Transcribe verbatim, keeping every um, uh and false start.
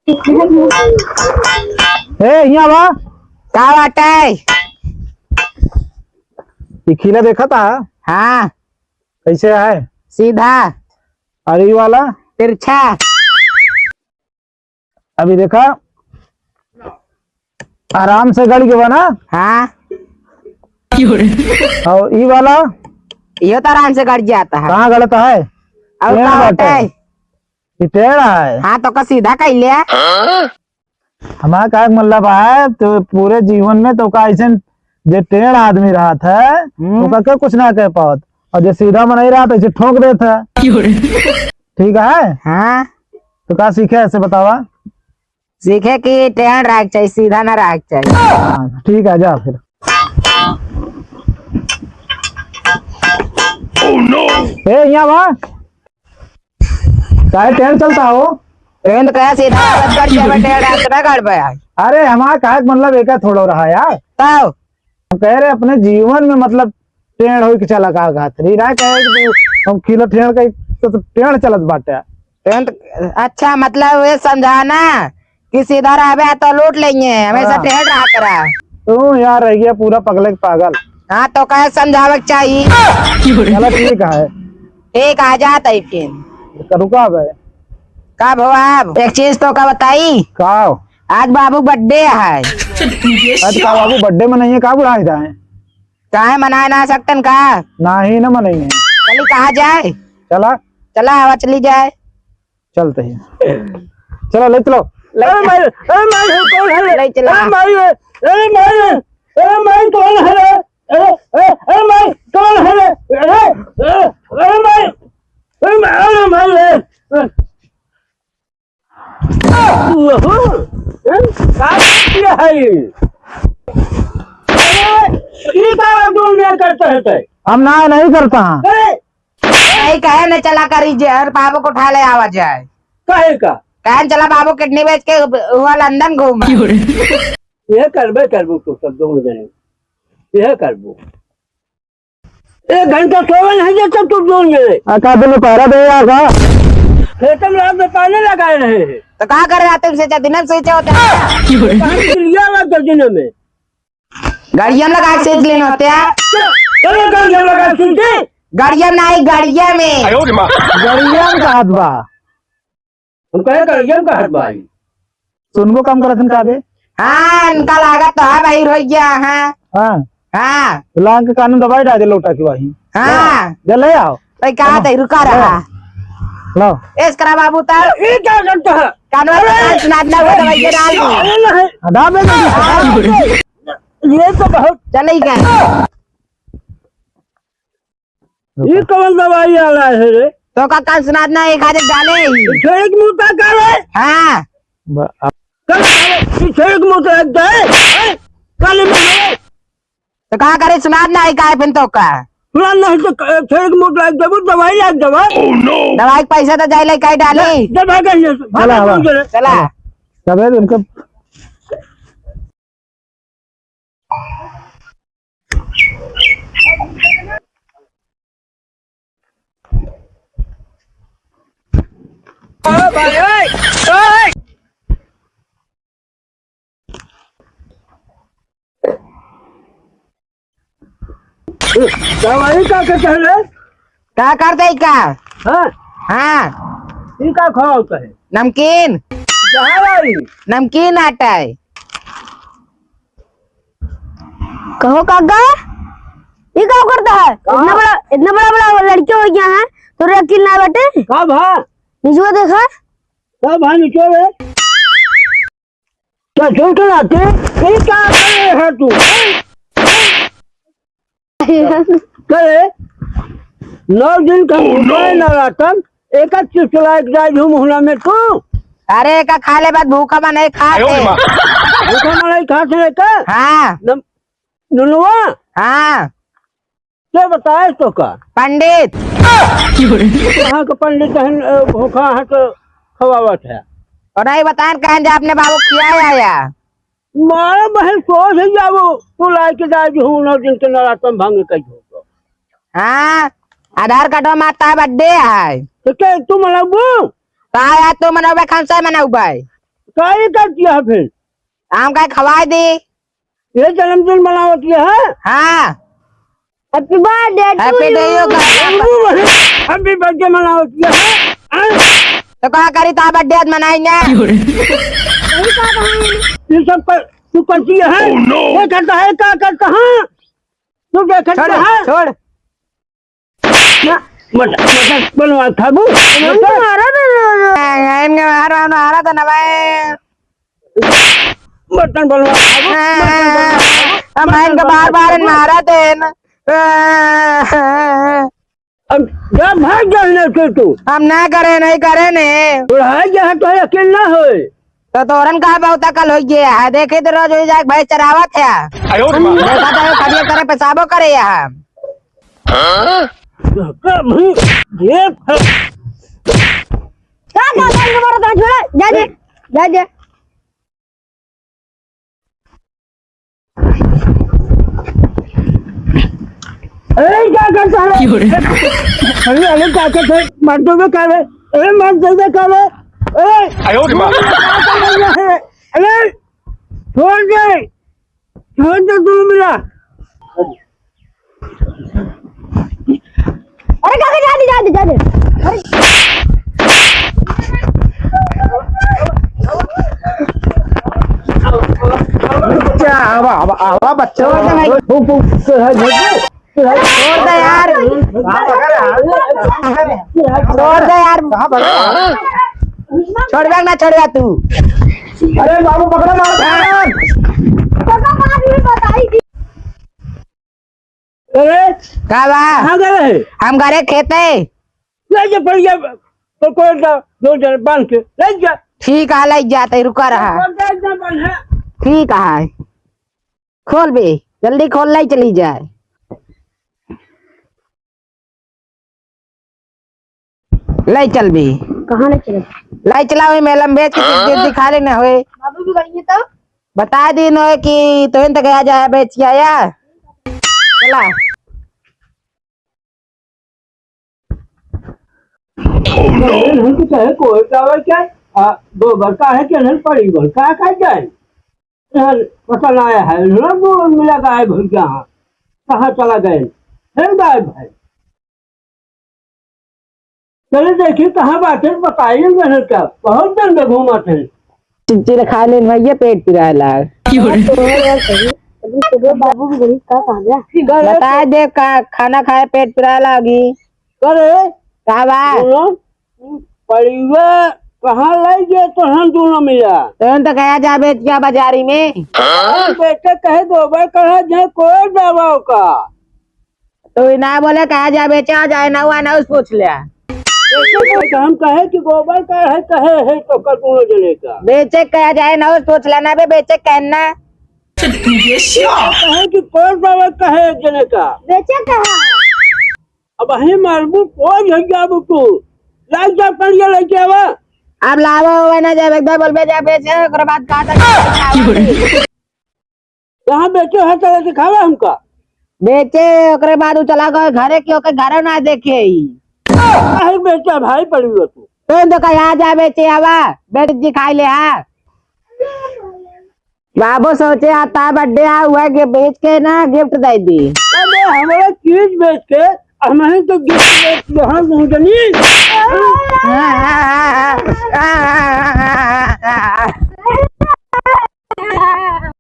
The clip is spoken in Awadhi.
ए, हियाँ बा। का बाटे? ई खीला देखा था? हाँ। कैसे है? सीधा। अरे, ई वाला? तिरछा। अभी देखा, आराम से गड़ के बना। हाँ। और ई वाला? यो तो आराम से गड़ जाता है। कहाँ गड़ता है? और टेढ़ का बाटे। होता है? ई टेढ़ है। हाँ, तो का सीधा कर लिया। हमारा का मतलब है, तो पूरे जीवन में तो का ऐसे जे टेढ़ आदमी रहत है, हम्म। ओका के कुछ ना कह पावत, और जे सीधा मनई रहत है, ऐसे ठोक देत है। ठीक है? हाँ। तो का सीखे ऐसे बतावा? सीखे कि टेढ़ रहे के चाहिए, सीधा ना रहे के चाहिए। हाँ, ठीक है, जा फिर। ए, यहाँ बा। काहे टेढ़ चलता हो? ट्रेन तो कहे सीधा, बस कर दिया, मैं टेढ़ है, तो ना कर पाया। अरे, हमारा काहे के मतलब एक थोड़ा रहा यार। तब? हम कह रहे अपने जीवन में मतलब टेढ़ होई के चला का घात रही ना, कहे कि तू हम किलो टेढ़ कही तो, तो टेढ़ चलत बाटे। ट्रेन तो, अच्छा, मतलब ये समझाना कि सीधा रहबे तो लूट लेंगे, हमेशा हाँ। टेढ़ रहा करा। तू यार रह गया पूरा पगले के पागल। हाँ, तो कहे समझावे के चाहिए। चलो ठीक है। ठीक, आ जात है फिर। तो रुका बे। का भवा, एक चीज तो का बताई? का? आज बाबू birthday है। आज का बाबू birthday मनाइए, का बुढ़ाई जाए? काहे मनाए ना सकतन का? नाही ना मनइहे। चली कहाँ जाए? चला। चला, आवा चली जाए। चलते ही। चलो, ले चलो। ले अरे चल। माई, अरे माई, कौन है रे? ले चला। अरे माई, अरे माई, अरे माई, कौन है रे? अरे, अरे, अरे माई, कौन है रे? अरे, अरे, अरे माई, अरे माई, अरे माई रे। ओहो, हैं? का किया है ये? अरे, ये का दुनिया करता है तै? हम ना, नहीं करता हाँ। अरे, नहीं कहे न चला करी जे, और बाबू को उठा ले आवा जाए। काहे का? कहे न चला बाबू kidney बेच के हुआ लंदन घूम। यह करबे करबू तू सब दोनों जने, यह करबू। एक घंटा सोवे नहीं देता तू दोनों जने। आ, का दिन में पहरा दे यार का? खेतम रात में पानी लगाए रहे हैं। तो का करे रात में से दिन में सोचे होते हैं? पानी लिया हुआ दो दिनों में। गाड़िया में लगा के सींच लेना होते हैं। अरे गाड़िया में लगा के सींचे? गाड़िया में नहीं, गाड़िया में। गाड़िया में कहत बा। हम कहे गाड़िया में कहत बा। सुनबो काम करत हन का बे? हाँ, इनका लागत तो है भाई, रोई गया है। हाँ। हाँ। तो लांग के कानून दबाई डाल दे लौटा के वही। हाँ। जा ले आओ। भाई कहा थे, रुका रहा। लो। एस करा बाबू तार। ये क्या करता है? कानून अरे! सुना ना हुआ दवाई के डाल दो। अरे नहीं। हटा बे जल्दी से। ये तो बहुत चले ही गए। ये कौन दवाई आ रहा है रे? तो का कान सुनात ना, एक हाथ डाले ही। छेड़क मुंह का काले? हाँ। ब-, अब कल छेड़क मुंह तो लग जाए। हैं? काले में हो। तो का करे, सुनात ना है का फिर तो का? सुनात नहीं तो क-, छेड़क मुंह लग जाबो, दवाई लग जाबो। दवाई के पैसा तो जाए ले काहे डाले? दे, दे भाग यहाँ से। भाग चला, यहाँ से। चला। तबे उनके दवाई का के कहले? का कर दे का? हाँ? हाँ। ई का खाओ कहे? नमकीन। कहाँ लाई? नमकीन आटा है। कहो काका, ई का करता है? का? इतना बड़ा, इतना बड़ा, बड़ा लड़के हो गया है, तोरे अकिल ना बटे? का भा? निचवा देखा। का भा निचवा रे? क्या झूठ लाते? ये क्या करे है तू? करे? नौ दिन का भूखा है नवरातन, एक चुचला एक जाए झूम हुना में तू। अरे, एका खा ले बाद भूखा बा नहीं खाते। भूखा बा नहीं खाते है का? हाँ। नम-, नुनुआ? हाँ। के बताए तो का? पंडित। कहाँ के पंडित है, अ, भूखा है तो खवावत है। और नहीं बताएन कहन जा अपने बाबू खिया आया। मारा बहन सोच ही जाबो, तू लाए के जाए जो हूँ नौ दिन के नरातन भांगे कही हो तो। हाँ, आधार कार्ड में आता है birthday है। तो के तू मनाबू? का यार तू मनाबे, खान से मनाबे? का ये करती है फिर? हम का खवाए दे। ये जन्मदिन मनावत ये है? हाँ। Happy birthday to Happy day you। You का? Happy birthday मनावत ये है? हाँ? तो का करी ता birthday आज मनाई ना? ये सब कर, तू करती है? Oh, no। ये करता है, क्या करता है? तू क्या करता छोड़, है? छोड़। ना, मटन, मटन बनवा खाबू? मटन? मारा ना, ना, ना। ए, इनके मारा, मारा तो ना भाई। मटन बनवा खाबू? ए, मटन बनवा खाबू? हम इनके बार-बार मारा थे ना। ए, अब जा भाग जा ना तू, तू। हम ना करे, नहीं करे ने। बुढ़ा जहाँ तो अकेल ना होए। तो तोरन का बहुत अकल हो गया है, देखे तो रोज हो जाए भैंस चरावत है। आयो रे माँ। देखा तो कभी करे पेशाबो करे यहाँ। हाँ? का भाई, ये का का भाई हमारा कहाँ छोड़ा? जा दे, जा दे। ए, क्या करता है? क्यों रे? अरे, अरे, क्या करता है? मार दो बे, क्या रे? अरे, मार दो बे, क्या रे? ए! आयो रे माँ। अरे, छोड़ दे। छोड़ दे, तू मेरा। अरे काका, जा दे, जा दे, जा दे। अरे। बच्चा, आवा, आवा, आवा, बच्चा। छोड़ दे भाई। छोड़ दे यार। छोड़ दे यार। छोड़ दे ना, छोड़ दे तू। अरे बाबू, पकड़ो, मारो, पकड़ो। काका, मार भी बताई दी। अरे, का बा? कहाँ गए रहे? हम घरे खेते। ले जा, पड़ गया, पकड़ जा, दो जन बांध के, ले जा। ठीक है, ले जाते, रुका रहा। पकड़ जा, बांध है। ठीक है, खोल बे, जल्दी खोल, ले चली जाए। लाई चल बे। कहाँ लाई चल? लाई चला, वही मेला में बेच के दि-, दिखा लेना होए। बाबू भी गई है तो? बता दी न होए कि तोहन तक आ जाए बेच के आया। चला। हम तो कहे कोई चावल क्या? आ, गोबर का है कि नहीं पड़ी, बोल, का खाई जाए? यार, पता ना आया है, ना वो मिला गायब हो गया, हाँ। कहाँ चला गए? फिर गायब है। चले देखी कहाँ बाटे, बताइए मेरे का। बहुत दिन में घूमत है। चिड़चिड़ खा लेन भैया, पेट पिराए लाग। क्यों रे? तो यार, कभी, कभी सुबह बाबू भी गई, का कहाँ गया? बता दे, का खाना खाए, पेट पिराए लागी। करे? का बा? बोलो। पड़िया कहाँ लइ गए तोहन दोनों मिला? तोहन तो कहा जा बेच गया बाजारी में। हाँ? बेटे कहे गोबर कहा जे कोई दवा का। तो ई ना बोले कहा जा बेचा जाए ना हुआ ना उस पूछ लिया। बेटे को हम कहे कि गोबर का है कहे है तो कर दोनों जने का। बेचे कहा जाए ना उस पूछ लेना बे बेचे कहना। कहे कि कोई दवा कहे एक जने का। बेचे कहा। अब अही मारबू, कोई झंझा बुतू। लाग जा, पड़िया लेके आवा। अब लावा हुआ ना, जब एक बार बोलबे जा बेचे, ओकरे बाद कहा था कि कहाँ बेचे है, चला दिखावा हमका। बेचे, ओकरे बाद उ चला गए घरे, कि ओके घरे ना देखे ही। काहे बेचे भाई, पड़ी हुआ तू। तो, तो कहा जा बेचे आवा, बेच दिखाई ले हा। बाबू सोचे आता birthday आ हुआ कि बेच के ना gift दे दी। अबे हमारा चीज बेच के हमही तो gift बेच दे, हाँ, मुंह जनी। हाँ, हाँ, हाँ।